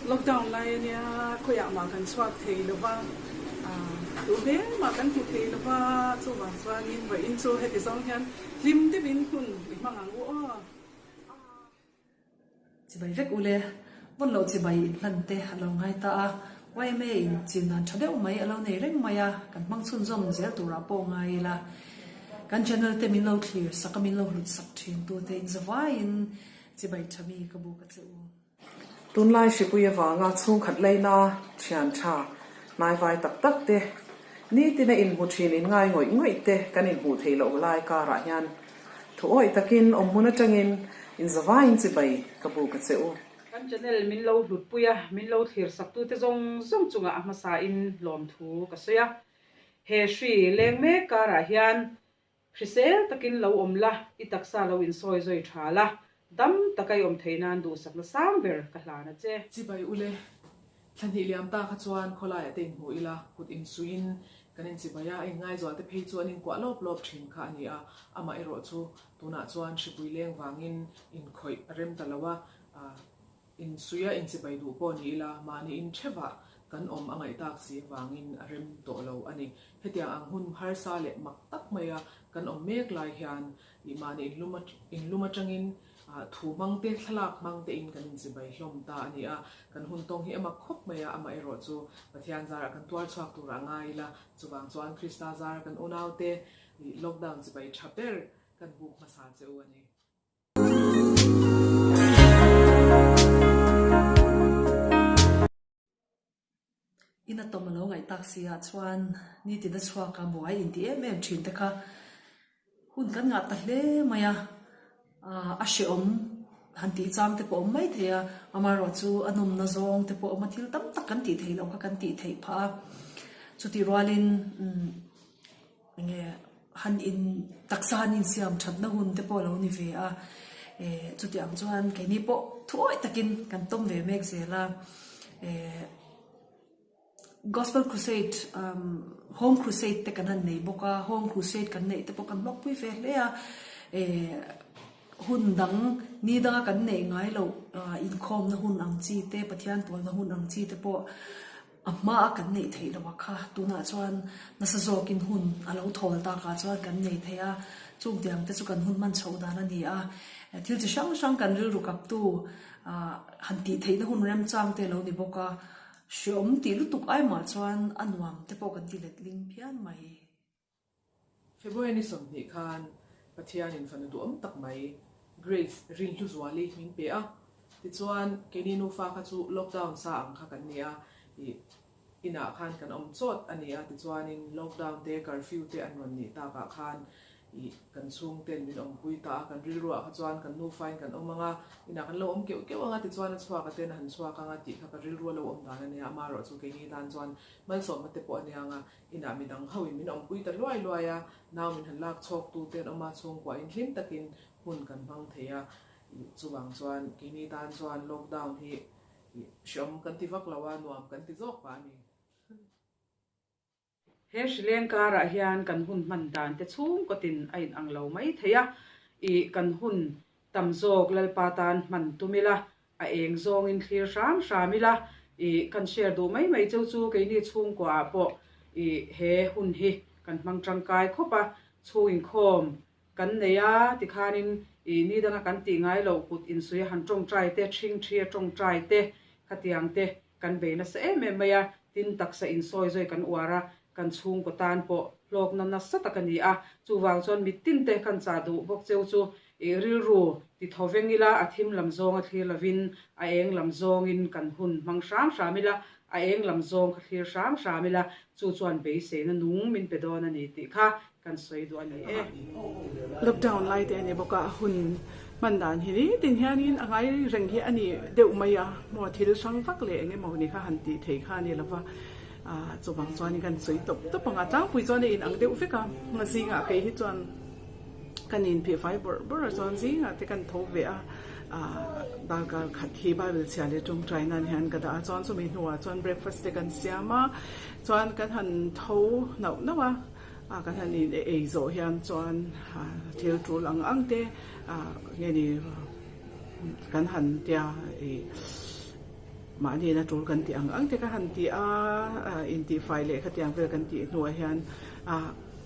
Lockdown lai a nia, khawiah mah kan chhuak thei lo va, tu hmel mah kan hmu thei lo va, chuvang chuanin vawiin chu heti zawng hian hlim deuhin hun i hmang ang u aw. Chibai vek ule, vawn loh chibai inhlan te a lo ngai ta a, yma in chin dan tha deuh mai a lo nei reng mai a, kan hmang chhunzawm zel turah pawh ngai ila, kan channel te min lo thlir sak a min lo hlut sak thin tu te inzavaiin chibai tha mi ka buk a che u. Tunlai hripui avanga chhungkhat leina thian tha hnaivai tak tak te, nitina inhmu thin inngai ngawih ngawih te kan inhmuh theih loh lai karah hian Thu awih takin awm hmun atangin inzavaiin chibai ka buk a che u. Kan channel min lo hlutpui a, min lo thlir saktute zawng zawng chungah a hmasain lawmthu ka sawi a. He hri leng mek karah hian hrisel takin lo awm la, i taksa lo insawi zawi tha la, dam taka i awm theih nan duhsakna sang ber ka hlan a che. Chibai ule, thla hnih liam ta kha chuan khawlaiah te inhmu ila, kut insuiin Kan inchibai a, a inngaihzual te phei chu an inkuah lawp lawp thin kha a ni a, amah erawh chu tunah chuan hripui leng vangin inkhawih a rem ta lo a, insuia inchibai duh pawh ni ila mahni inthevah kan awm a ngaih tak si avangin a rem tawh lo a ni. Hetiang ang hun harsa leh mak tak maia kan awm mek lai hian ih mahni inlum atangin Thu hmang te, thlalak hmang te in kan inchibai hlawm ta a ni a, kan hun tawng hi a mak khawp mai a, amah erawh chu Pathian zarah kan tuar chhuak tur ah ngai ila, chuvang chuan Krista zara kan unau te lockdown chibai tha ber kan buk hmasa che u a ni. In a tawm a lo ngaih tak si ah chuan nitin a chhuak a buai inti em em thin te kha hun kan ngah ta hle mai a, ah a hrehawm han tih chang te pawh a awm mai thei a, amaherawh chu a nawmna zawng te pawh a awm a, thil tam tak kan tih theih loh kha kan tih theih phah a, chutih rualin umm. Enge han in taksa han insiam thatna hun te pawh a lo ni ve a, eh chutiang chuan keini pawh thuawih takin kan tawm ve mek zel a, eh Gospel Crusade umm Home Crusade te kan han nei bawk a, Home Crusade kan neih te pawh kan hlawkpui ve hle a, eh hun dang ni danga kan neih ngai loh ah inkhawmna hun ang chi te Pathian pawlna hun ang chi te pawh A hmaa kan neih theih loh a kha, tunah chuan nasa zawkin hun a lo thawl takah chuan kan nei thei a, chung tiang te chu kan hun hman chhoh dan a ni a, thil chi hrang hrang kan rilru kaptu han tih theihna hun remchang te a lo ni bawk a, hreawm tih lutuk ai mah chuan a nuam te pawh kan ti letling phian mai. February ni 20 khan Pathianin fanu duhawm tak mai Grace Rinhluzuali min pe a, tichuan keini nufa kha chu lockdown sa ang kha kan ni a, ih inah khan kan awm chawt a ni a, tichuanin lockdown te curfew te an rawn nih takah khan ih kan chhungten min awmpui ta a, kan rilruah kha chuan kan nufain kan awm ang a, inah kan lo awm keuh keuh ang a, tichuan a chhuak a ten a han chhuak ang a tih kha ka rilru a lo awm dan a nia, amaherawh chu keini tan chuan malsawmna te pawh a nia ang a. Inah midang hoin min awmpui ta luai luai a, nau min han lak chhawk tu te an awm a, chhungkuahin hlim takin hun kan hmang thei a, chuvang chuan keini tan chuan lockdown hi hreawm kan ti vak lo a, nuam kan ti zawk pah a ni. He hrileng karah hian kan hun hman dan te chhungkawtin a inang lo mai thei a, ih kan hun Tam zawk Lalpa tan hman tum ila, a eng zawngin thlir hram hram ila, ih kan share duh mai mai cheu chu keini chhungkua ah pawh ih he hun hi kan hmang tangkai khawp a, chhung inkhawm kan nei a tikhanin ih ni danga kan tih ngai loh kut insuih a han tawngtai te, thingthi a tawngtai te khatiang te Kan bei nasa em em mai a, tin taksa insawi zawi kan uar a, kan chhungkaw tan pawh hlawkna nasa tak a ni a, chuvang chuan mitin te kan chah duh bawk cheu chu i rilru ti thaw veng ila, a thim lam zawnga thlir lovin a eng lam zawngin kan hun hmang hram hram ila, a eng lam zawng kha thlir hram hram ila, chu chuan beiseina nung min pe dawn a ni tih kha Kan sawi duh a ni e. Lockdown lai te a ni bawk a, hun hman dan hi nitin hianin a ngai reng hi a ni deuh mai a, maw thil hrang vak leh eng emaw ni kha han tih theih kha a ni lo va, ah chuvang chuanin kan sawi tawp tawp ang a, tlangpui chuan a inang deuh vek a, zingah kei hi chuan kan inphih fai bawrh bawrh a chuan zingah te kan tho ve a, ah darkar khat hi bible chhia leh tawngtai nan hian ka dah a, chuan chumi hnuah chuan breakfast te kan siam a, chuan kan han tho nauh nauh a. A kan han in ei zawh hian chuan thil tul ang ang te nge ni kan han tia ih Mahni in a tul kan tih ang ang te ka han ti a, intihfai leh khatiang vel kan tih hnuah hian a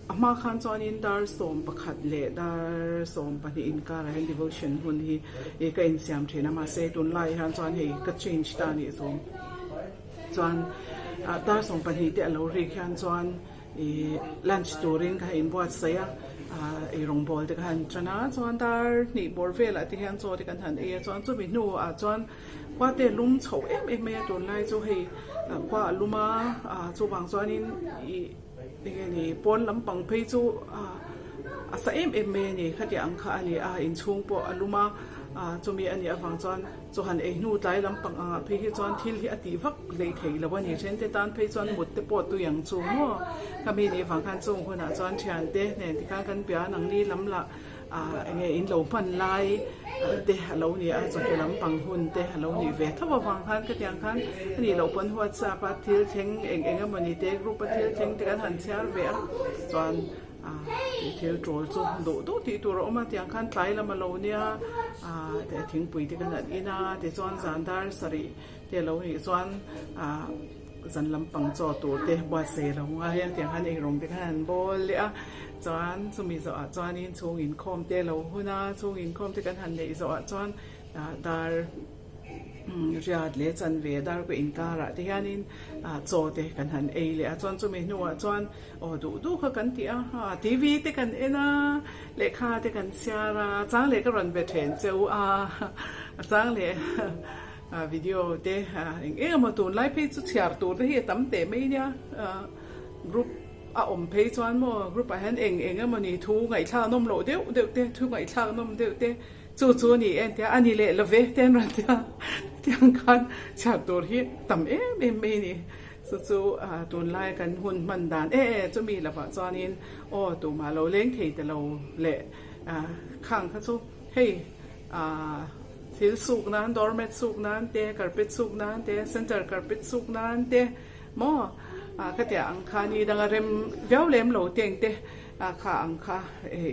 hma khan chuanin dar 11 leh dar 12 inkarah hian devotion hun hi ka insiam thin a, mahse tunlai hian chuan hei ka change ta anih zawng chuan dar 12 te a lo rik hian chuan Ih lunch turin ka han inbuatsaih a, ah eirawngbawl te ka han tan a, chuan dar hnih bawr velah te hian chaw te kan han ei a, chuan chumi hnuah chuan khua te a lum chho em em mai a, tunlai chu hei khua a lum a, ah chuvang chuanin ih enge ni pawn lampang phei chu ah a sa em em mai a ni, khatiang ang kha a ni a, inchhung pawh a lum a, ah chumi a nih avang chuan. Chaw han ei hnu tlai lampang angah phei hi chuan thil hi a tih vak hlei thei lo a ni. Thente tan phei chuan mut te pawh tui ang chu maw? Ka mi nih vang khan chung hunah chuan thiante nen tikhan kan bia nang ni lam lah ah enge in lo hman lai te a lo ni a, chawhnu lampang hun te a lo nih ve tho avang khan ka tiang khan a nih loh pawn WhatsApp a thil thleng eng eng emawni te group a thil thleng te kan han chhiar ve a chuan Tih thil tul chu duh duh tih tur a awm a, tiang khan tlai lam a lo nia ah thingpui te kan han in a, tichuan zan dar sarih te a lo nih chuan ah zan lampang chaw tur te buatsaih a lo ngai a, tiang khan eirawng te khan han bawl leh a, chuan chumi zawhah chuanin chhung inkhawm te a lo hun a, chhung inkhawm te kan han neih zawhah chuan ah dar riat leh chanve dar pawh inkarah te hianin ah chaw te kan han ei leh a, chuan chumi hnuah chuan. Aw duh duh kha kan ti a, ha TV te kan en a, lehkha te kan chhiar a, chang leh ka rawn be then cheu a, a chang leh video te eng eng emaw tunlai phei chu chhiar tur te hi a tam teh mai nia, group a awm phei chuan maw group ah hian eng eng emaw ni thu ngaihthlak nawm loh deuh deuh te, thu ngaihthlak nawm deuh te chu chu a ni e an tia, a ni leh lo ve te an rawn tia, tiang khan chhiar tur hi tam em em mai a ni. Chu chu tunlai kan hun hman dan e e chumi lovah chuanin aw tumah lo leng thei ta lo leh khang kha chu hei thil suk nan doormat suk nan te carpet suk nan te center carpet suk nan te maw khatiang ang kha ni danga rem viau lem lo teng te kha ang kha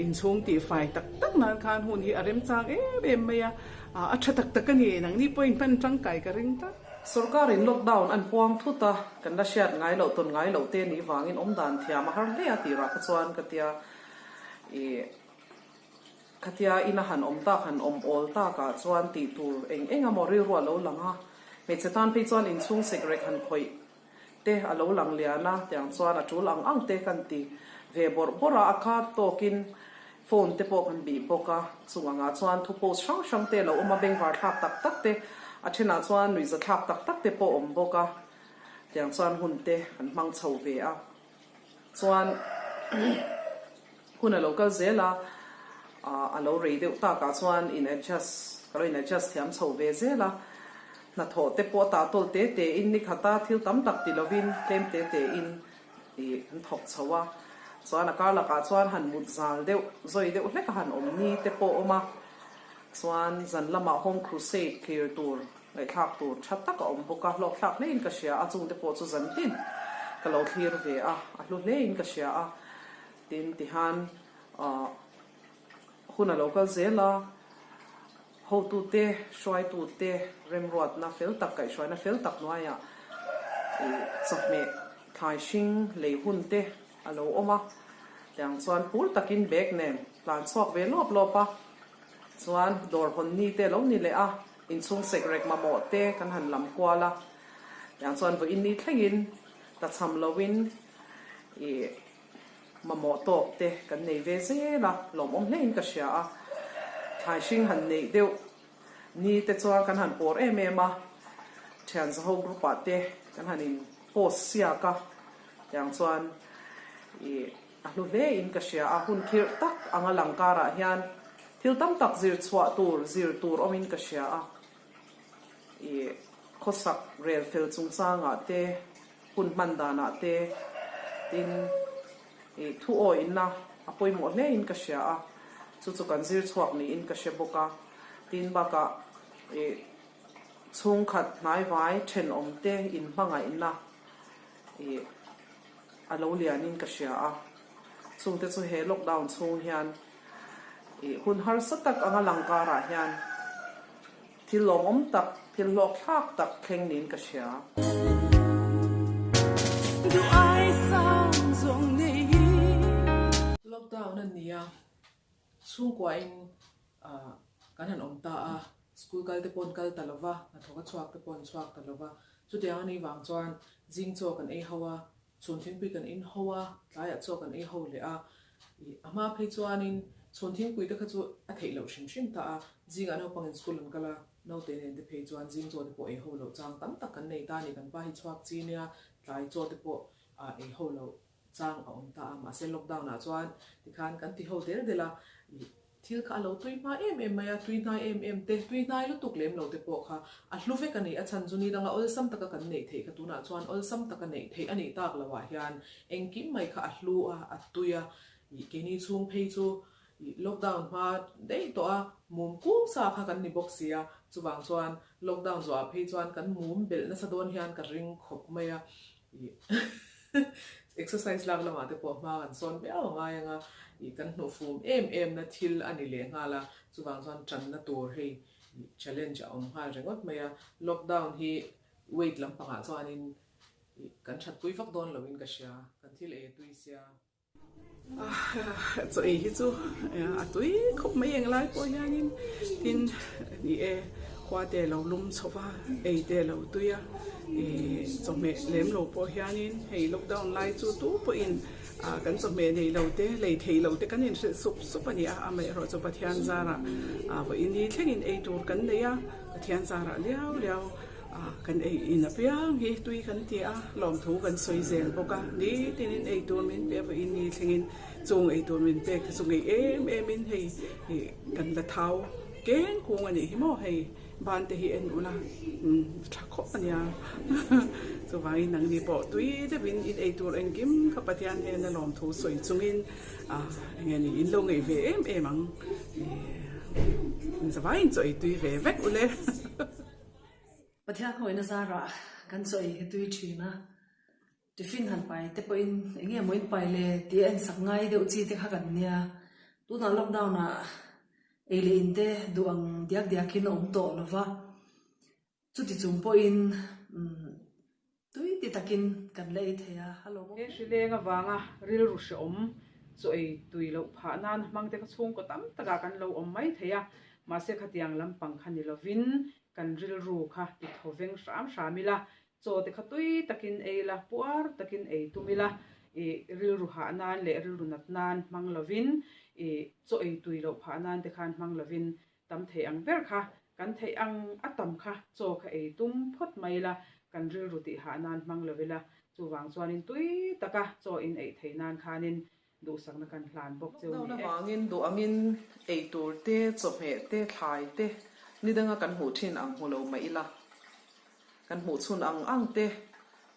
inchhung tihfai tak tak nan khan hun hi a rem chang em em mai a a tha tak tak a ni nangni pawhin hman tangkai ka ring tlat. Sorkarin lockdown an puang thut a, kan la hriat ngai loh tawn ngai loh te nih vangin awm dan thiam a har hle a tih rah kha chuan ka tia ih khatia ina han awm tak han awm awl takah chuan tih tur eng eng emaw rilru a lo lang a, hmeichhe tan phei chuan inchhung sekrek han khawih te a lo lang lian a, tiang chuan a tul ang ang te kan ti ve bawrh bawrh a, a khat tawkin phone te pawh kan bih bawk a, chung angah chuan thu post hrang hrang te a lo awm a, bengvar thlak tak tak te, a thenah chuan nuihza thlak tak tak te pawh a awm bawk a, tiang chuan hun te kan hmang chho ve a, chuan hun a lo kal zel a, a lo rei deuh takah chuan in adjust, ka lo in adjust thiam chho ve zel a, hnathawh te pawh a tah tawl te te in ni khat a, thil tam tak ti lovin tlem te te in ih an thawk chho a, chuan a kar lakah chuan han mut zal deuh zawi deuh hlek a han awm ni te pawh a awm a, chuan zan lamah home crusade thlir tur Ngaihthlak tur tha tak a awm bawk a, hlawkthlak hlein ka hria a, chungte pawh chu zan tin ka lo thlir ve a, a hlu hlein ka hria a, tin tihan ahh hun a lo kal zel a, hotute, hruaitute remruatna fel tak, kaihhruaina fel tak hnuaiah ih chawhmeh thlai hring lei hun te a lo awm a, tiang chuan phur takin bag nen tlan chhuak ve lawp lawp a. Chuan dawr hawn ni te lo ni leh a, inchhung sek rek mamawh te kan han lam kual a, tiang chuan vawiin ni thlengin ta cham loin ih mamawh tawk te kan nei ve zel a, lawmawm hlein ka hria a, thlai hring han neih deuh ni te chuan kan han pawr em em a, thian zaho group ah te kan han in post siak a, tiang chuan ih. A hlu hle in ka hria a, hun khirh tak anga lang karah hian thil tam tak zir chhuah tur, zir tur awmin ka hria a. Ih, khawsak rel fel chungchangah te, hun hman danah te, tin, ih, thu awihna a pawimawh hle in ka hria a, chu chu kan zir chhuak niin ka hre bawk a. Tin, bakah, ih, chhungkhat hnaivai thenawm te inhmangaihna, ih, A lo lianin ka hria a, chungte chu he lockdown chhung hian ih hun harsa tak anga lang karah hian Thil lawmawm tak, thil hlawkthlak tak thleng niin ka hria. Lockdown a nia, chhungkuain kan han awm ta a, school kal te paw'n kal ta lova, hnathawk a chhuak te paw'n chhuak ta lova, chutiang a nih vang chuan zing chaw kan ei ho a, Chhun thingpui kan in ho a, tlaiah chaw kan ei ho leh a, ih a hma phei chuanin chhun thingpui te kha chu a theih loh hrim hrim ta a, zingah naupangin school an kal a, naute nen te phei chuan zing chaw te pawh ei ho loh chang tam tak kan nei ta a ni, kan pa hi chhuak chi nia, tlai chaw te pawh ah ei ho loh chang a awm ta a, mahse lockdown ah chuan tikhan kan ti ho del del a, ih Thil kha a lo tui hma em em mai a, tui hnai em em te, tui hnai lutuk lem lo te pawh kha a hlu vek a ni. A chhan chu ni danga awlsam taka kan neih theih kha tunah chuan awlsam taka neih theih a nih tak loh ah hian engkim mai kha a hlu a, a tui a. Ih keini chhung phei chu ih lockdown hma daih tawh a, mum kung sa kha kan ni bawk si a, chuvang chuan lockdown zawhah phei chuan kan mum belh nasa dawn hian ka ring khawp mai a. Ih exercise lak lamah te pawh hma kan sawn viau a ngai ang a, ih kan hnuh fum em em na thil a ni leh nghal a, chuvang chuan tanna tur hei ih challenge a awm nghal ringawt mai a, lockdown hi weight lampangah chuanin ih kan thatpui vak dawn loin ka hria, kan thil ei a tui sia. Chaw ei hi chu a tui khawp mai englai pawh hianin tin ni e khua te lo lum chho va ei te lo tui a ih chawhmeh lem lo pawh hianin hei lockdown lai chu tu pawhin ah kan chawhmeh nei lo te lei thei lo te kan inhrilh sup sup a ni a amaherawh chu Pathian zarah ah vawiin ni thlengin ei tur kan nei a Pathian zarah liau liau. Kan ei in apiang hi tui kan ti a, lawmthu kan sawi zel bawk a, nitinin ei tur min pe vawiin ni thlengin chung ei tur min pek te chu ngei em em in hei kan la thau keng kung a nih hi maw hei ban te hi en ula tha khawp a nia chuvangin nangni pawh tui deuhin in ei tur engkim kha Pathian hnena lawmthu sawi chungin enge ni in lo ngei ve em em ang in zavaiin chaw ei tui ve vek ule. Pathian hawina zarah kan chaw ei hi tui thin a, tiffin han pai te pawhin eng nge maw in pai le tih a ensak ngai deuh chi te kha kan nia, tunah lockdown ah ei leh in te duh ang diak diak in a awm tawh lo va, chuti chung pawhin umm Tui ti takin kan la ei thei a, hallo He hrileng avanga rilru hrehawm chaw ei tui loh phah nan hmang te kha chhungkaw tam takah kan lo awm mai thei a, mahse khatiang lampang kha ni lovin kan rilru kha ti thaw veng hram hram ila, chaw te kha tui takin ei ila, puar takin ei tum ila, ih rilru hah nan leh rilru nat nan hmang lovin, ih chaw ei tui loh phah nan te khan hmang lovin Tam theih ang ber kha, kan theih ang a tam kha chaw kha ei tum phawt mai ila, kan rilru tih hah nan hmang lo ila, chuvang chuanin tui taka chaw in eih theih nan khanin duhsakna kan hlan bawk cheu Lockdown ni e. avangin duh angin ei tur te, chawhmeh te, thlai te ni danga kan hmuh thin ang hmu lo mah ila, kan hmuh chhun ang ang te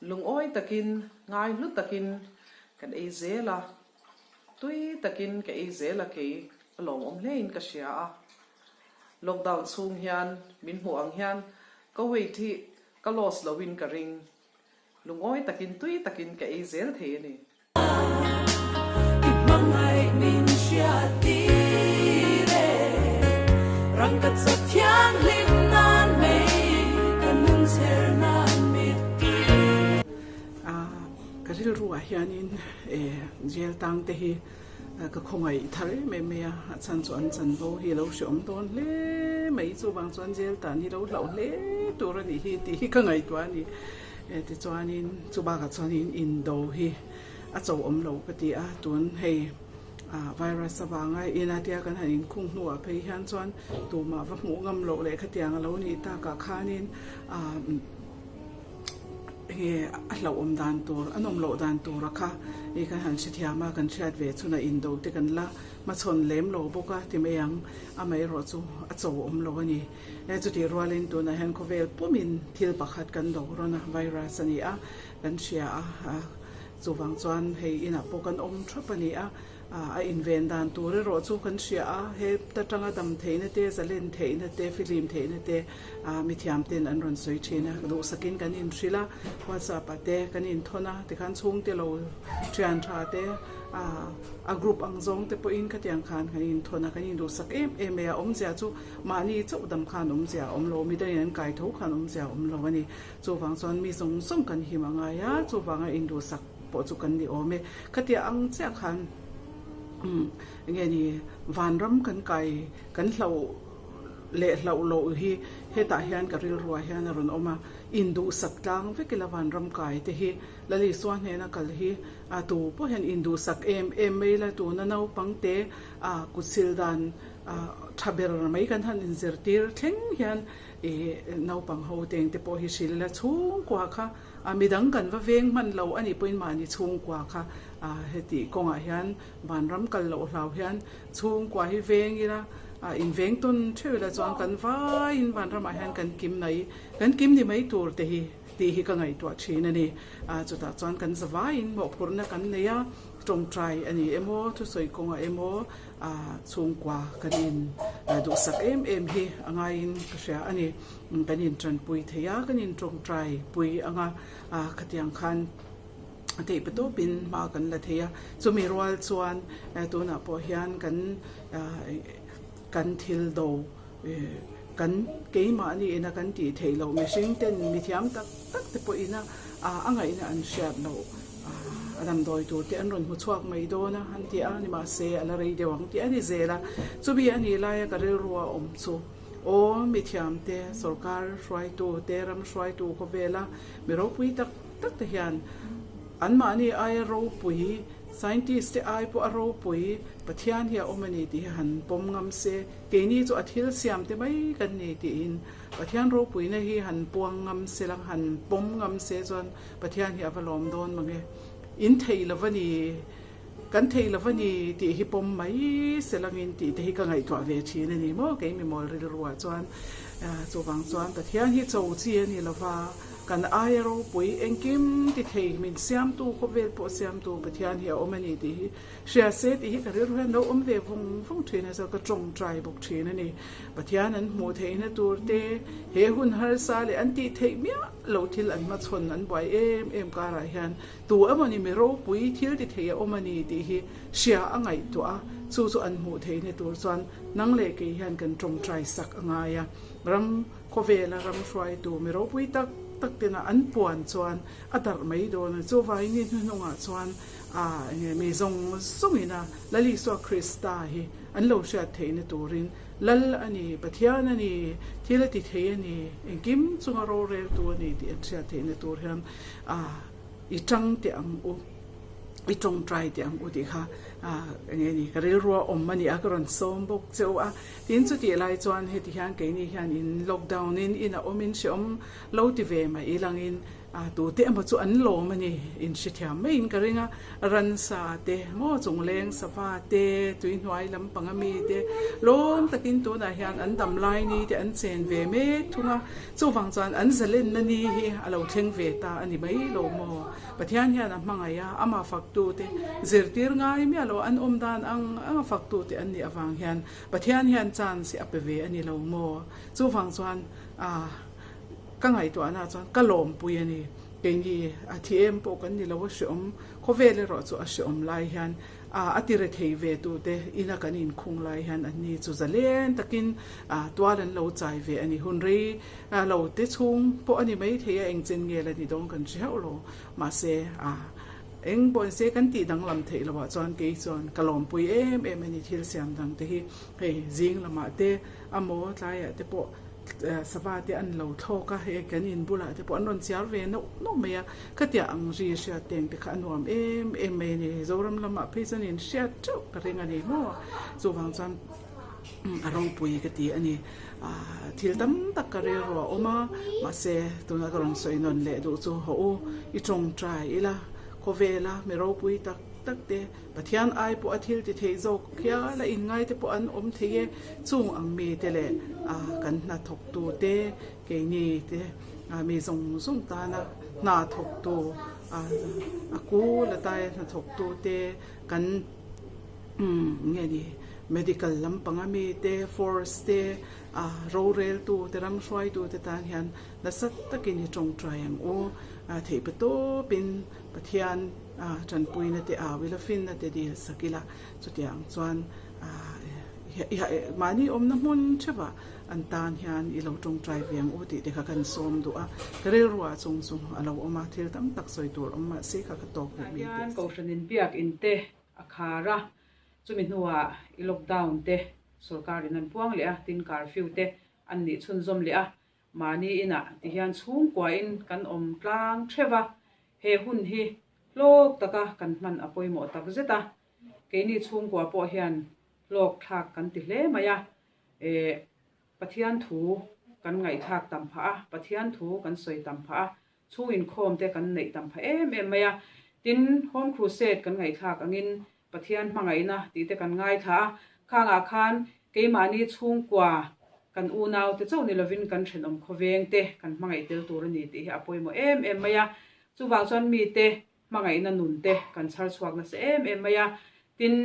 lungawi takin, ngai hlu takin kan ei zel a. Tui takin ka ei zel a kei a lawmawm hlein ka hria a. Lockdown chhung hian min hmuh ang hian ka weight hi ka loss loin ka ring. Lungawi takin tui takin ka ei zel thei a ni. I hmangaih min hriat tir e, rangka chawp thianghlim nan mei ka nun chher nan mittui. Ka rilruah hianin jail tang te hi ka khawngaih thar em em mai a, a chhan chu an chanvo hi a lo hreawm dawn hle mai, chuvang chuan jail tan hi lo hlauh hle tur a nih hi tih hi ka ngaihtuah a ni. Tichuanin chu bakah chuanin indo hi a cho awm lo ka ti a, tun hei virus avanga ina tia kan han inkhung hnuah phei hian chuan tumah va hmuh ngam loh leh khatiang a lo nih takah khanin Enge a hlauhawm dan tur, a nawm loh dan tura kha i kan han hrethiam a, kan hriat ve chhunah indo te kan la hmachhawn lem lo bawk a ti mai ang, amaherawh chu a cho awm lo a ni. E chutih rualin tunah hian khawvel pumin thil pakhat kan do rawn a, virus a ni a, kan hria a, chuvang chuan hei inah pawh kan awm thap a ni a. A inven dan tur erawh chu kan hria a, he ta tanga dam theihna te, zalen theihna te, fihlim theihna te mithiam ten an rawn sawi thin a. Duhsakin kan inhrilh a, WhatsApp ah te kan inthawn a, tikhan chhungte lo thian tha te a group ang zawng te pawhin khatiang khan kan inthawn a, kan induhsak em em mai a. Awmzia chu mahni chauh dam khan awmzia a awm lo, midangin an kai tho khan awmzia a awm lo a ni. Chuvang chuan mi zawng zawng kan him a ngai a, chuvanga induhsak pawh chu kan ni awm e. Khatia ang chiah khan umm enge ni vanram kan kai kan hlauh leh hlauh loh hi hetah hian ka rilruah hian a rawn awm a, induhsak tlang vek ila vanram kai te hi Lalisua hnena kal hi a tu pawh hian induhsak em em mai ila tuna naupang te a kutsil dan a tha ber mai kan han inzirtir thleng hian ih naupang ho teng te pawh hi hrilh ila chhungkua kha A midang kan va veng hman lo a nih pawhin mahni chhungkua kha heti kawngah hian vanram kal loh hlau hian chhungkua hi veng ila, inveng tawn theuh ila chuan kan vaiin vanramah hian kan kim mai, kan kim ni mai tur te hi tih hi ka ngaihtuah thin a ni. Chutah chuan kan zavaiin mawhphurhna kan nei a, tawngtai a ni emaw, thusawi kawngah emaw chhungkua kan in duhsak em em hi a ngaiin ka hria a ni. Kan intanpui thei a, kan intawngtai pui ang a, khatiang khan theih pa tawpin hma kan la thei a. Chumi rual chuan tunah pawh hian kan kan thil do kan keimahni ina kan tih theih loh mihring ten mithiam tak tak te pawh ina a ngaihna an hriat loh a damdawi tur te an rawn hmu chhuak mai dawn a an ti a, nimahse a la rei deuh ang tih a ni zel a. Chumi a nih laia ka rilru a awm chu. Aw, mithiamte, sorkar hruaitute, ram hruaitu khawvela mi ropui tak tak te hian anmahni aia ropui, scientist te ai pawh a ropui Pathian hi a awm a ni tih hi han pawm ngam se, keini chu a thil siam te mai kan ni tiin Pathian ropuina hi han puang ngam se la, han pawm ngam se chuan Pathian hi a va lawm dawn mange. In thei lo va ni. Kan thei lo va ni tih hi pawm mai se langin tih te hi ka ngaihtuah ve thin a ni maw kei mi mawl rilruah chuan. Chuvang chuan Pathian hi cho chi a ni lo va, kan aia ropui engkim ti thei min siamtu khawvel pawh siamtu Pathian hi a awm a ni tih hi hria se tih hi ka rilru hian lo awm ve vung vung thin a, chuan ka tawngtai bawk thin a ni. Pathian an hmuh theihna tur te he hun harsa leh an tih theih miah loh thil an hmachhawn an buai em em karah hian Tu emawni mi ropui thil ti thei a awm a ni tih hi hria a ngaihtuah a, chu chu an hmuh theihna tur chuan nang leh kei hian kan tawngtai sak a ngai a. Ram khawvela ram hruaitu mi ropui tak tak tena an puan chuan a darh mai dawn a, chuvangin ni hnuhnungah chuan enge mi zawng zawngina Lal Isua Krista hi an lo hriat theihna turin Lal a ni, Pathian a ni, thil a ti thei a ni, engkim chunga roreltu a ni tih an hriat theihna tur hian I tang teh ang u, i tawngtai teh ang u tih kha eng nge ni ka rilrua awm a ni a, ka rawn sawm bawk che u a. Tin, chutih lai chuan heti hian keini hian in lockdown in in a awmin hrehawm lo ti ve mai ilangin tute emaw chu an lawm a ni, in hrethiam maiin ka ring a. Ransa te maw chungleng sava te tuihnuai lampang ami te lawm takin tunah hian an dam lai ni te an chen ve mek thung a. Chuvang chuan an zalenna ni hi a lo thleng ve ta a ni mai lo maw? Pathian hian a hmangaih a, amah faktute zirtir ngai miah lo an awm dan ang ang a faktute an nih avang hian Pathian hian chance hi a pe ve a ni lo maw? Chuvang chuan ah ka ngaihtuahna chuan ka lawmpui a ni. Keini a thi em pawh kan ni lo a hreawm, khawvel erawh chu a hreawm lai hian A ti rethei ve tute ina kan inkhung lai hian anni chu zalen takin tual an lo chai ve a ni. Hun rei lo te chhung pawh a ni mai thei a, eng chen nge la ni dawn kan hre hauh lo. Mahse, eng pawh nise kan tih danglam theih loh ah chuan kei chuan ka lawmpui em em a ni thil siam dang te hi. Hei zing lamah te amaw tlaiah te pawh sava te an lo thlawk a, hei kan in bulah te pawh an rawn chiar ve nauh nauh mai a, khatiah ang ri hriat teng te kha a nuam em em mai a ni. Zoram lamah phei chuan in hriat teuh ka ring a ni maw? Chuvang chuan a ropui ka ti a ni. Thil tam tak ka rilru a awm a, mahse tuna ka rawn sawi nawn leh duh chu haw u, i tawngtai ila, khawvela mi ropui tak tak te, Pathian ai pawh a thil ti theih zawk hial a inngai te pawh an awm thei e, chung ang mi te leh kan hna thawktu te, keini te mi zawng zawng tana hna thawktu a kul ataia hna thawktu te kan. Nge ni medical lampanga mite, force te, roreltu te, ram hruaitu te tan hian nasa takin i tawngtai ang u. Theih pa tawpin Pathian tanpuina te au ila, finna te dil sak ila, chutiang chuan mahni awmna hmun theuhah an tan hian i lo tawngtai ve ang u tih te kha kan sawm duh a. Ka rilruah chung chu a lo awm a, thil tam tak sawi tur awm mahse kha ka tawk rih mai teh se. Kohhran inbiak inte a khar a, chumi hnuah i lockdown te sorkarin an puang leh a, tin curfew te an nih chhunzawm leh a, mahni inah ti hian chhungkuain kan awm tlang theuh a, he hun hi hlawk taka kan hman a pawimawh tak zet a, keini chhungkua pawh hian hlawk thlak kan ti hle mai a, eh Pathian thu kan ngaihthlak tam phah a, Pathian thu kan sawi tam phah a, Chhung inkhawm te kan neih tam phah em em mai a. Tin, Home Crusade kan ngaihthlak angin Pathian hmangaihna tih te kan ngaithla a. Khangah khan keimahni chhungkua kan unau te chauh ni lovin kan thenawm khawveng te kan hmangaih tel tur a ni tih hi a pawimawh em em mai a. Chuvang chuan mite hmangaihna nun te kan chhar chhuak nasa em em mai a. Tin,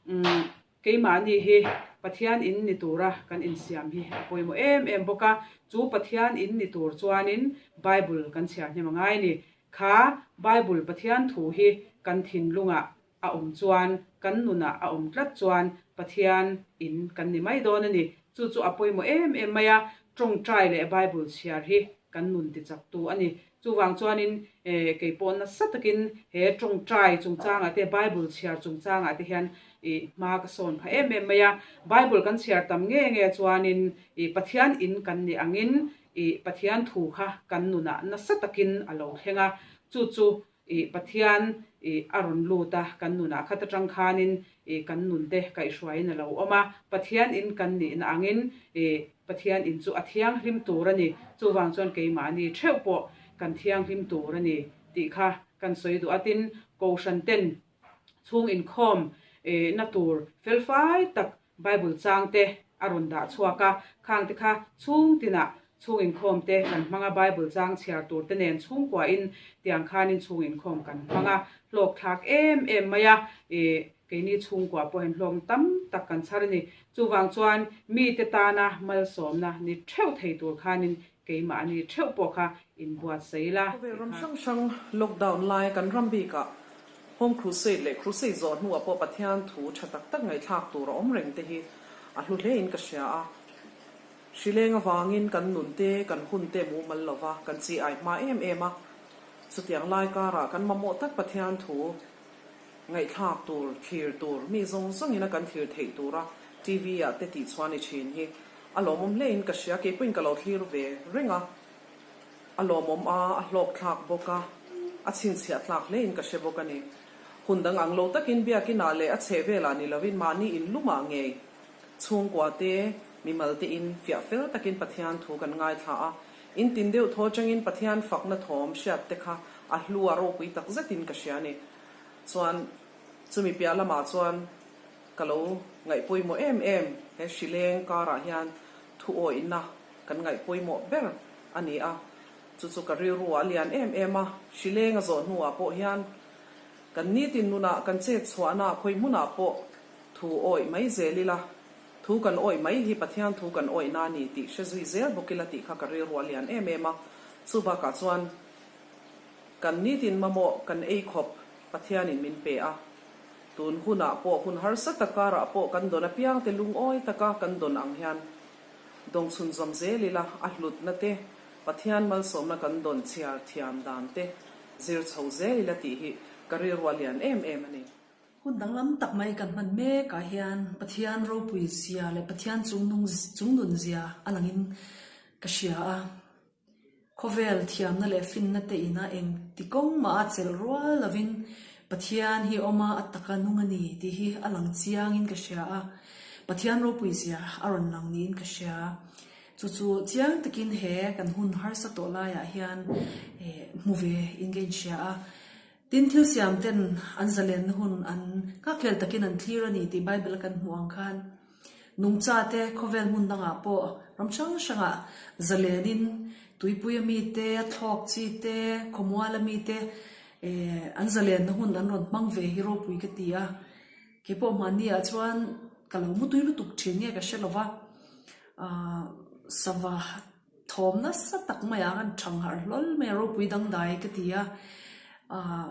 umm. Keimahni hi Pathian in ni tura kan insiam hi a pawimawh em em bawk a, chu Pathian in ni tur chuanin Bible kan chhiar hnem a ngai a ni. Kha Bible Pathian thu hi kan thinlungah a awm chuan, kan nunah a awm tlat chuan Pathian in kan ni mai dawn a ni. Chu chu a pawimawh em em mai a, tawngtai leh Bible chhiar hi kan nun tichaktu a ni. Chuvang chuanin kei pawh nasa takin he tawngtai chungchangah te, Bible chhiar chungchangah te hian i hma ka sawn phah em em mai a. Bible kan chhiar tam nge nge chuanin i Pathian in kan nih angin i Pathian thu kha kan nunah nasa takin a lo thleng a. Chu chu i Pathian i a rawn lut a, kan nunah khat atang khanin i kan nunte kaihhruaiin a lo awm a. Pathian in kan nihna angin i Pathian in chu a thianghlim tur a ni, chuvang chuan keimahni theuh pawh kan thianghlim tur a ni tih kha kan sawi duh a. Tin, Kohhran ten chhung inkhawm na tur felfai tak Bible chang te a rawn dah chhuak a, khang te kha chhung tinah chhung inkhawm te kan hmang a, Bible chang chhiar tur te nen chhungkuain tiang khanin chhung inkhawm kan hmang a, hlawkthlak em em mai a. Keini chhungkua pawhin hlawm tam tak kan chhar a ni. Chuvang chuan mite tana malsawmna ni theuh thei tur khanin keimahni theuh pawh kha inbuatsaih ila. Khawvel ram hrang hrang lockdown laia kan ram bikah Home Crusade leh Crusade zawh hnuah pawh Pathian thu tha tak tak ngaihthlak tur a awm reng te hi a hlu hlein ka hria a. Hrileng avangin kan nun te, kan hun te mumal lova kan chi ai hma em em a. Chutiang lai karah kan mamawh tak Pathian thu Ngaihthlak tur, thlir tur, mi zawng zawngin a kan thlir theih tura TV ah te tih chhuah ni thin hi a lawmawm hlein ka hria, kei pawhin ka lo thlir ve reng a, a lawmawm a, a hlawk thlak bawk a, a chhinchhiah tlak hlein ka hre bawk a ni. Hun dang ang lo takin biakinah leh a chheh velah ni lovin mahni in lumah ngei chhungkua te, mimal te in fiah fel takin Pathian thu kan ngaithla a, in tin deuh thaw changin Pathian fakna thawm hriat te kha a hlu a ropui tak zetin ka hria a ni. Chuan chumi piah lamah chuan ka lo ngaih pawimawh em em he hrileng karah hian thu awihna kan ngaih pawimawh ber a ni a, chu chu ka rilruah a lian em em a, hrileng a zawh hnuah pawh hian kan nitin nunah kan chet chhuahna khawi hmunah pawh thu awih mai zel ila, thu kan awih mai hi Pathian thu kan awihna a ni tih hre zui zel bawk ila tih kha ka rilruah a lian em em a, chubakah chuan Kan nitin mamawh kan ei khawp Pathianin min pe a, tun hunah pawh hun harsa tak karah pawh kan dawn apiangte lungawi taka kan dawn ang hian dawng chhunzawm zel ila a hlutna te, Pathian malsawmna kan dawn chhiar thiam dan te zir chho zel ila tih hi ka rilru a lian em em a ni. Hun danglam tak mai kan hman mekah hian Pathian ropui zia leh Pathian chungnung chungnun zia a langin ka hria a. Khawvel thiamna leh finna te ina eng ti kawng mah a chelh rual lovin Pathian hi awm a, a taka nung a ni tih hi a lang chiangin ka hria a, Pathian ropui zia a rawn lang niin ka hria. Chu chu chiang takin he kan hun harsa tawh laiah hian hmu ve in ka inhria a. Tin, thil siam ten an zalenna hun an nghakhlel takin an thlir a ni tih Bible a kan hmuh ang khan nungcha te khawvel hmun dangah pawh ram hrang hrangah zalenin tuipui a mite, thlawk chi te, khawmual a mite eh an zalenna hun an rawn hmang ve hi ropui ka ti a. Kei pawh hmanni ah chuan ka lo mutui lutuk thin nge ka hre lova, ah sava thawm nasa tak mai ah khan thang harh hlawl mai a, ropui dangdai ka ti a, ah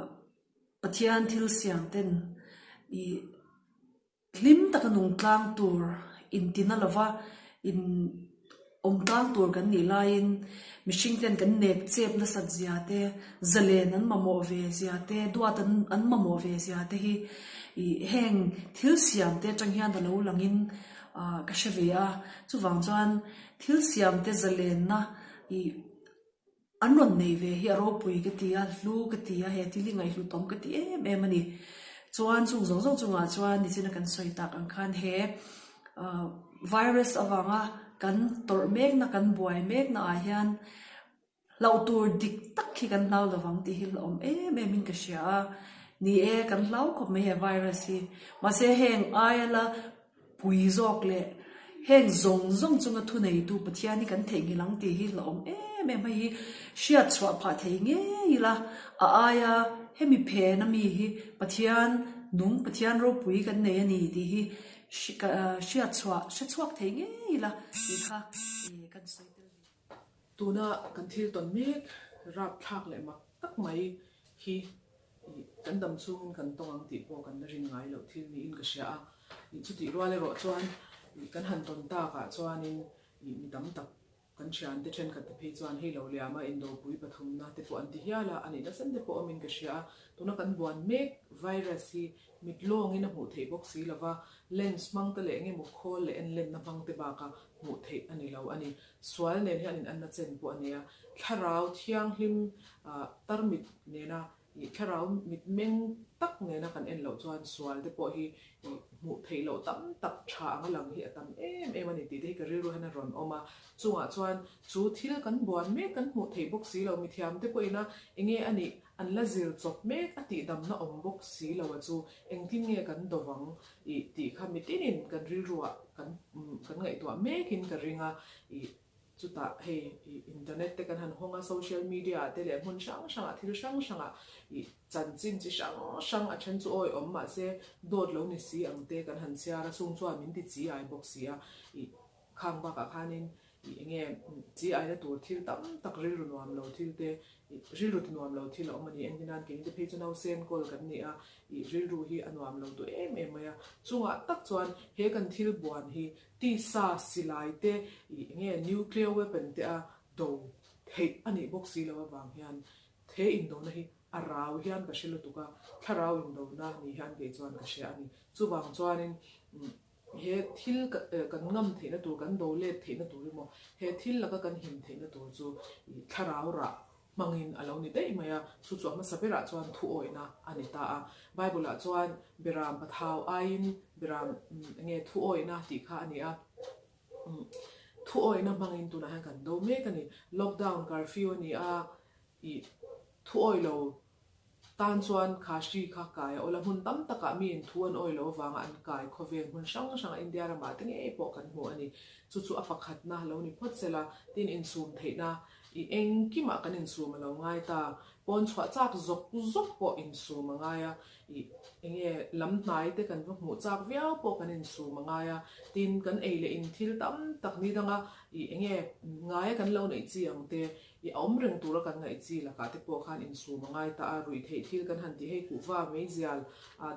Pathian thil siam ten ih. Hlim taka nung tlang tur intina lova in awm tlang tur kan nih laiin mihring ten kan nek chep nasat zia te, zalen an mamawh ve zia te, duat an an mamawh ve zia te hi ih heng thil siam te atang hian a lo langin ah ka hre ve a. Chuvang chuan thil siam te zalenna ih. An rawn nei ve hi a ropui ka ti a, hlu ka ti a, he thil hi ngaihhlutawm ka ti em em a ni. Chuan chung zawng zawng chungah chuan nichina kan sawi tak ang khan he virus avanga kan tawrh mekna, kan buai mekna ah hian hlauh tur dik tak hi kan hlau lovang tih hi hlauhawm em em in ka hria a. Ni e, kan hlau khawp mai he virus hi. Mahse heng aia la Pui zawk leh heng zawng zawng chunga thuneitu Pathian hi kan theihnghilh ang tih hi hlauhawm em em hei hi hriat chhuah phah thei ngei ila a aia hemi phen ami hi Pathian nung Pathian ropui kan nei a ni tih hi hriat chhuah hre chhuak thei ngei ila tih kha kan sawi tel ve. Tuna kan thil tawn mek rapthlak leh mak tak mai hi kan dam chhungin kan tawng ang tih pawh kan la rin ngai loh thil niin ka hria a. Chutih rual erawh chuan kan han tawn takah chuanin mi tam tak kan thiante thenkhat te phei chuan hei lo liama indopui pathumna te pawh an ti hial a, a nihna sen te pawh awmin ka hria a. Tuna kan buan mek virus hi mit lawngin a hmuh theih bawk si lova, lens hmang te leh engemaw khawl leh enlenna hmang te baka hmuh theih a ni lo a ni. Sual nen hian in anna chen pawh a nei a, thlarau thianghlim tarmit nena ih thlarau mitmeng tak nena kan en loh chuan sual te pawh hi ih hmuh theih loh tam tak tha anga lang hi a tam em em a ni tih te hi ka rilru hian a rawn awm a. Chungah chuan chu thil kan buan mek kan hmuh theih bawk si lo, mithiam te pawhin a enge a nih an la zir chawp mek a tihdamna awm bawk si lo a chu engtin nge kan do vang ih tih kha mitinin kan rilruah kan kan ngaihtuah mekin ka ring a, ih chutah hei ih internet te kan han hawng a social media ah te leh hmun hrang hrangah thil hrang hrangah ih chanchin chi hrang hrang a then chu awi awm mahse dawt lo ni si ang te kan han chhiar a chung chuan min ti chi ai bawk si a ih khang bakah khanin Ih enge chi aina tur thil tam tak rilru nuam lo thil te ih rilru ti nuam lo thil a awm a ni. Engtin nan keini te phei chu nausen kawl kan ni a, ih rilru hi a nuam lo duh em em mai a. Chungah tak chuan he kan thil buan hi tisa silai te ih enge nuclear weapon te a do theih a nih bawk si lo avang hian he indona hi a rau hian ka hre lutuk a, thlarau indona ni hian kei chuan ka hria a ni. Chuvang chuanin He thil kan ngam theihna tur, kan do let theihna tur emaw, he thil laka kan him theihna tur chu thlarau rah hmangin a lo ni daih mai a, chu chu a hmasa berah chuan thuawihna a ni ta a. Bible-ah chuan Beram pathau aiin Beram enge thuawihna tih kha a ni a. Thuawihna hmangin tunah hian kan do mek a ni. Lockdown, curfew a ni a, ih thuawih lo Tan chuan kha hri kha kai a awla hmun tam takah miin thu an awi lo avanga an kai khawvel hmun hrang hranga India ramah te ngei pawh kan hmu a ni. Chu chu a pakhatna lo ni phawt sela, tin insum theihna i engkimah kan insum a lo ngai ta. Pawn chhuah chak zawk zawk pawh insum a ngai a, i enge lam hnai te kan va hmuh chak viau pawh kan insum a ngai a, tin kan ei leh in thil tam tak ni danga i enge ngaia kan lo neih chi ang te I awm reng tura kan ngaih chi lakah te pawh khan insum a ngai ta a, ruih theih thil kan han ti hei kuhva, meizial,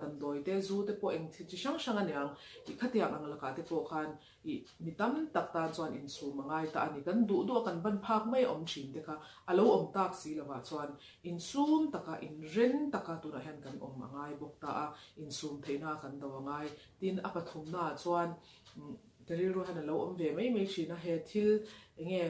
damdawi te, zu te pawh eng chi hrang hrang a niang. I khatiang ang lakah te pawh khan i mi tam tak tan chuan insum a ngai ta a ni. Kan duh duh a kan ban phak mai a awm thin te kha a lo awm tak si lovah chuan insum taka inren taka tunah hian kan awm a ngai bawk ta a, insum theihna kan do a ngai. Tin, a pathumnaah chuan ka rilru hian a lo awm ve mai mai thin a, he thil enge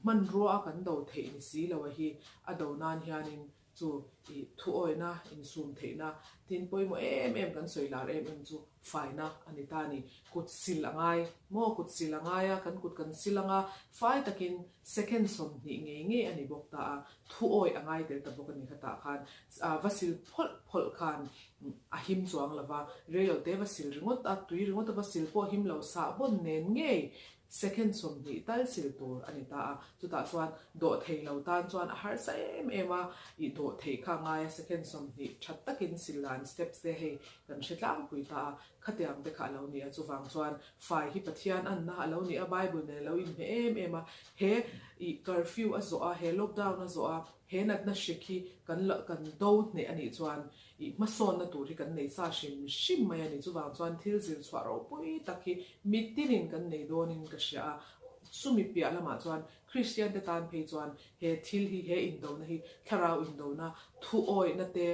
Hmanrua a kan do theih ni si lo a hi a do nan hianin chu i thuawina, insum theihna tin pawimawh em em kan sawi lar em em chu faina a ni ta a ni. Kut sil a ngai maw? Kut sil a ngai a, kan kut kan sil anga fai takin second 20 ngei ngei a ni bawk ta a, thuawi a ngai tel ta bawk a ni khatah khan va sil phawlh phawlh khan a him chuang lo va, reilote va sil ringawt a, tui ringawt a va sil pawh him lo sahbawn nen ngei. Second 20 tal sil tur a ni ta a, chutah chuan dawh thei lo tan chuan a harsa em em a, ih dawh theih kha a ngai a, second 20 tha takin sil dan steps te hei kan hre tlangpui ta a, khatiang te kha a lo ni a, chuvang chuan fai hi Pathian anna a lo ni a, Bible nen a lo inhmeh em em a, he ih curfew a zawh a, he lockdown a zawh a, he natna hrik hi kan la kan do hneh a nih chuan Ih hmasawnna tur hi kan nei sa hrim hrim mai a ni. Chuvang chuan thil zir chhuah ropui tak hi mitinin kan nei dawnin ka hria a. Chumi piah lamah chuan Kristian te tan phei chuan he thil hi, he indona hi thlarau indona, thuawihna te,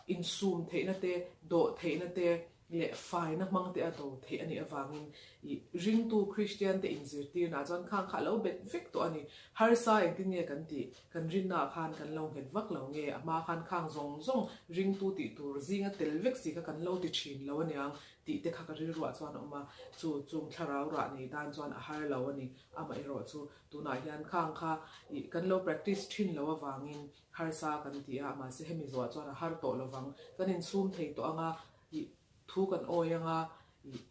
insum theihna te, dawh theihna te leh faina hmang te a do theih a nih avangin ih ringtu Kristian te inzirtirnaah chuan khang kha a lo bet vek tawh a ni. Harsa engtin nge kan tih? Kan rinnaah khan kan lo nghet vak lo nge, a hma khan khang zawng zawng ringtu tih tur zinga tel vek si kha kan lo ti thin lo aniang tih te kha ka rilruah chuan a awm a, chu chung thlarau rah nei tan chuan a har lo a ni. Amaherawh chu tunah hian khang kha ih kan lo practice thin lo avangin harsa kan ti a, mahse hemi zawhah chuan a har tawh lovang, kan insum thei tawh anga ih thu kan awi anga ih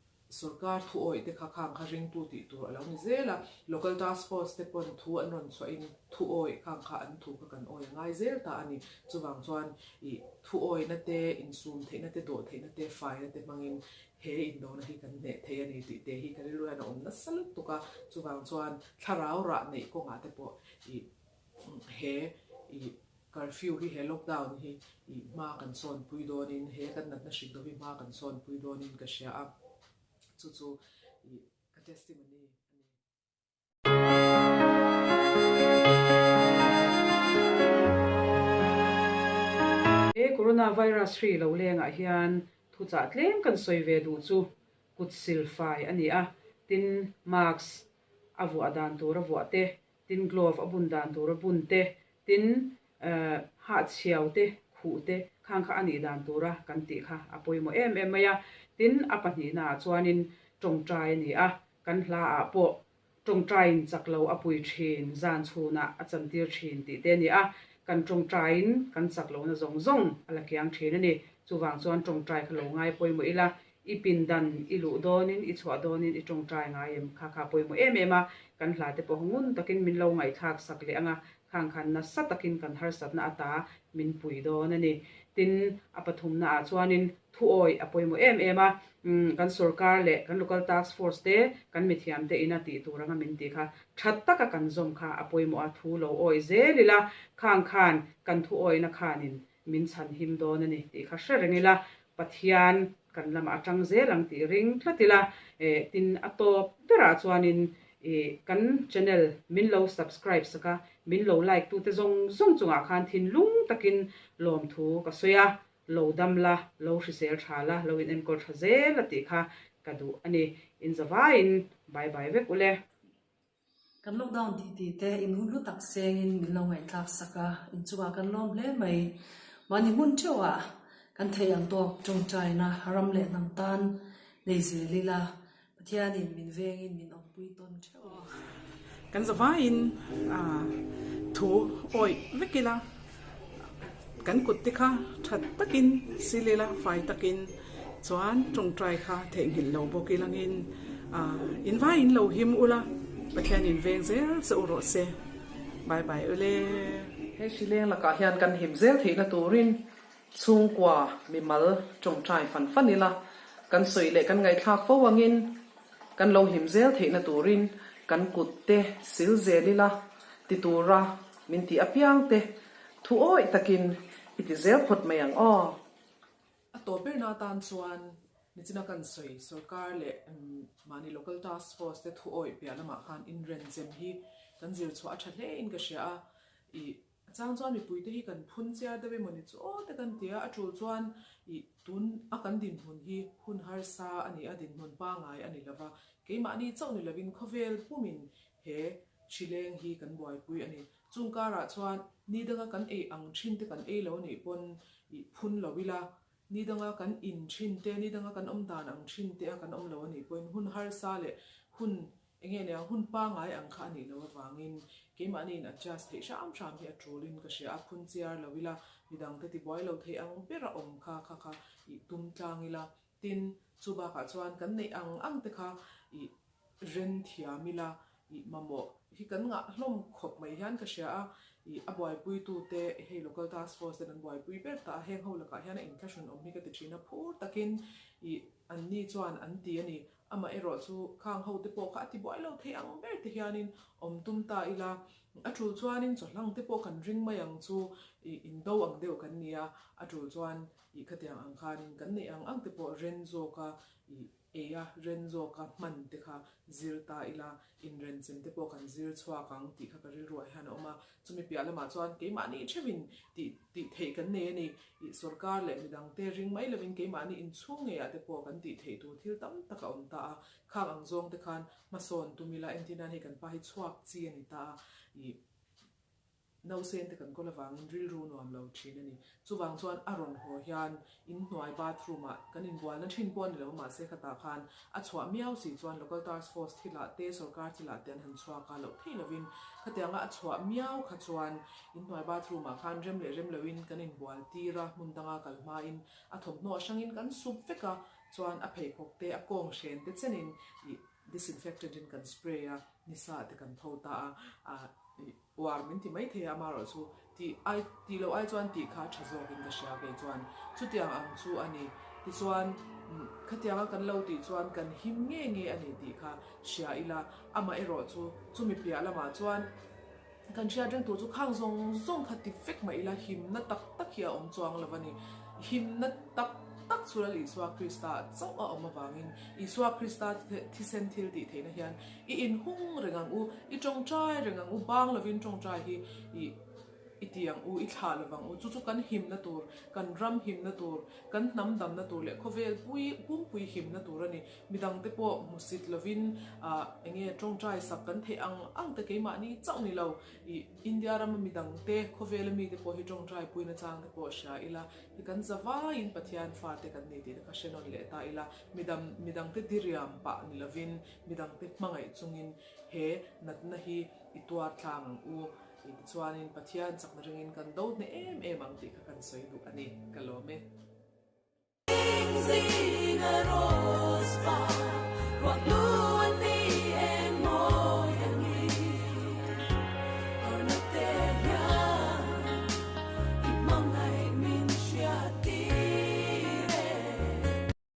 Sorkar thu awih te kha khang kha ringtu tih tur a lo ni zel a, Local Task Force te pawn thu an rawn chhuahin thu awih khang kha an thu kha kan awi a ngai zel ta a ni. Chuvang chuan ih thu awihna te, insum theihna te, dawh theihna te, faina te hmangin he indona hi kan hneh thei a ni tih te hi ka rilru hian a awm nasa lutuk a. Chuvang chuan thlarau rah neih kawngah te pawh ih he ih curfew hi he lockdown hi ih hma kan sawnpui dawnin he kan natna hrik do hi hma kan sawnpui dawnin ka hria a, chu chu ih ka testimony a ni. He coronavirus hri lo lengah hian thuchah tlem kan sawi ve duh chu kut sil fai a ni a, tin mask a vuah dan tur a vuah te tin glove a bun dan tur a bun te, tin hahchhiau te, khuh te khang kha a nih dan tura kan tih kha a pawimawh em em mai a. Tin, a pahnihnaah chuanin tawngtai a ni a, kan hlaah pawh tawngtaiin chak lo a pui thin, zan chhunah a chantir thin tih te a ni a, kan tawngtaiin kan chak lohna zawng zawng a la kiang thin a ni. Chuvang chuan tawngtai kha lo ngai pawimawh ila, I pindan i luh dawnin i chhuah dawnin i tawngtai ngai em? Kha kha pawimawh em em a, kan hla te pawh ngun takin min lo ngaihthlak sak leh ang a, khang khan nasa takin kan harsatna ata min pui dawn a ni. Tin, a pathumna ah chuanin thuawi a pawimawh em em a, kan sorkar leh kan local task force te, kan mithiam te ina tih tur anga min tih kha tha taka kan zawm kha a pawimawh a, thu lo awi zel ila, khang khan kan thuawina khanin min chhan him dawn a ni tih kha hre reng ila, Pathian kan lamah a tang zel ang tih ring tlat ila, tin a tawp berah chuanin kan channel min lo subscribe sak a, min lo like tute zawng zawng chungah khan thinlung takin lawmthu ka sawi a, lo dam la, lo hrisel tha la, lo in enkawl tha zel a tih kha ka duh a ni. Inzavaiin bye bye vek ule. Kan lockdown tih tih te in hun hlu tak sengin min lo ngaihthlak sak a, inchungah kan lawm hle mai. Mahni hmun theuhah kan theih ang tawk tawngtaina ram leh hnam tan nei zel ila, Pathianin min vengin min awmpui tawn theuh a. Kan zavaiin thu awih vek ila, kan kut te kha that takin sil ila, fai takin Chuan tawngtai kha theihnghilh lo bawk ilangin in vai in lo him ula, Pathian in veng zel che u rawh se. Bye bye ule. He hrileng lakah hian kan him zel theihna turin chhungkua mimal tawngtai fan fan ila, kan sawi leh kan ngaihthlak fo angin kan lo him zel theihna turin kan kut te sil zel ila ti tura min tih apiang te thu awih takin i ti zel phawt mai ang aw. A tawp berna atan chuan nichina kan sawi sorkar leh mahni local task force te thu awih piah lamah khan inrenchem hi kan zir chhuah a tha hle in ka hria a. Ih a chang chuan mipuite hi kan phun chiar deuh emawni chu aw te kan ti a, a tul chuan ih tun a kan dinhmun hi hun harsa a ni a, dinhmun pangai a ni lova, keimahni chauh ni lovin khawvel pumin he hrileng hi kan buaipui a ni. Chung karah chuan ni danga kan ei ang thin te kan ei lo nih pawn ih phun lo ila, ni danga kan in thin te, ni danga kan awm dan ang thin te a kan awm lo anih pawhin hun harsa leh hun eng nge nia hun pangai ang kha anih loh avangin keimahni in adjust theih hram hram hi a tulin ka hria a, phun chiar lo ila, midang te tibuai lo thei ang bera awm kha kha kha ih tum tlang ila, tin chu bakah chuan kan neih ang ang te kha ih. Ren thiam ila ih mamawh hi kan ngah hlawm khawp mai hian ka hria a, ih a buaipuitute hei local task force ten an buaipui ber ta a, heng ho lakah hian a inthlahrun awm hi ka ti thin a, phur takin ih an ni chuan an ti a ni. Amah erawh chu khang ho te pawh kha a ti buai lo thei ang ber te hianin awm tum ta ila, a tul chuanin chawhlang te pawh kan ring mai ang chu ih indo ang deuh kan ni a, a tul chuan ih khatiang ang khanin kan neih ang ang te pawh ren zawka ih Eia ren zawka hman te kha zir ta ila, inrenchem te pawh kan zir chhuak ang tih kha ka rilruah hian a awm a. Chumi piah lamah chuan keimahni theuhin tih tih theih kan nei a ni. Ih sorkar leh midangte ring mai lovin keimahni inchhung ngeiah te pawh kan tih theih tur thil tam tak a awm ta a. Khang ang zawng te khan hmasawn tum ila, entir nan hei kan pa hi chhuak chi a ni ta a. Ih. Nausen te kan kawl avangin rilru nuam lo thin a ni. Chuvang chuan a rawn haw hian inhnuai bathroom ah kan inbualna thin pawh a ni lo mahse khatah khan a chhuah miau si chuan local task force thilah te sorkar thilah te an han chhuak a loh theih lovin khatianga a chhuah miau kha chuan inhnuai bathroom ah khan rem leh rem loin kan inbual tir a hmun danga kal hmain a thawmhnaw hrangin kan sup vek a chuan a pheikhawk te a kawng hren te chenin ih disinfectant in kan spray a nisa te kan tho ta a ah ih Uar min ti mai thei a, amaherawhchu tih ai tih loh ai chuan tih kha a tha zawkin ka hria kei chuan chutiang ang chu a ni. Tichuan khatianga kan lo tih chuan kan him nge nge a ni tih kha hria ila, amaherawhchu chumi piah lamah chuan kan hriat reng tur chu khang zawng zawng kha ti vek mah ila himna tak tak hi a awm chuang lo a ni. Himna tak tak chu Lal Isua Krista chauh a awm avangin Isua Krista thisen thil tih theihna hian I inhung reng ang u, i tawngtai reng ang u, bang lovin tawngtai hi i i ti ang u, i thlah lovang u. Chu chu kan himna tur, kan ram himna tur, kan hnam damna tur leh khawvel pui pumpui himna tur a ni. Midangte pawh hmusit lovin ah eng nge tawngtai sak kan theih ang ang te keimahni chauh ni lo. I India rama midangte, khawvela mite pawh hi tawngtai puina chang te pawh hria ila, hi kan zavaiin Pathian fate kan ni tih te kha hre nawn leh ta ila, midang midangte diriam pah ni lovin Midangte hmangaih chungin he natna hi i tuar tlang ang u tih te chuanin Pathian chakna ringin kan do hneh em em ang tih kha kan sawi duh a ni. Ka lawm e.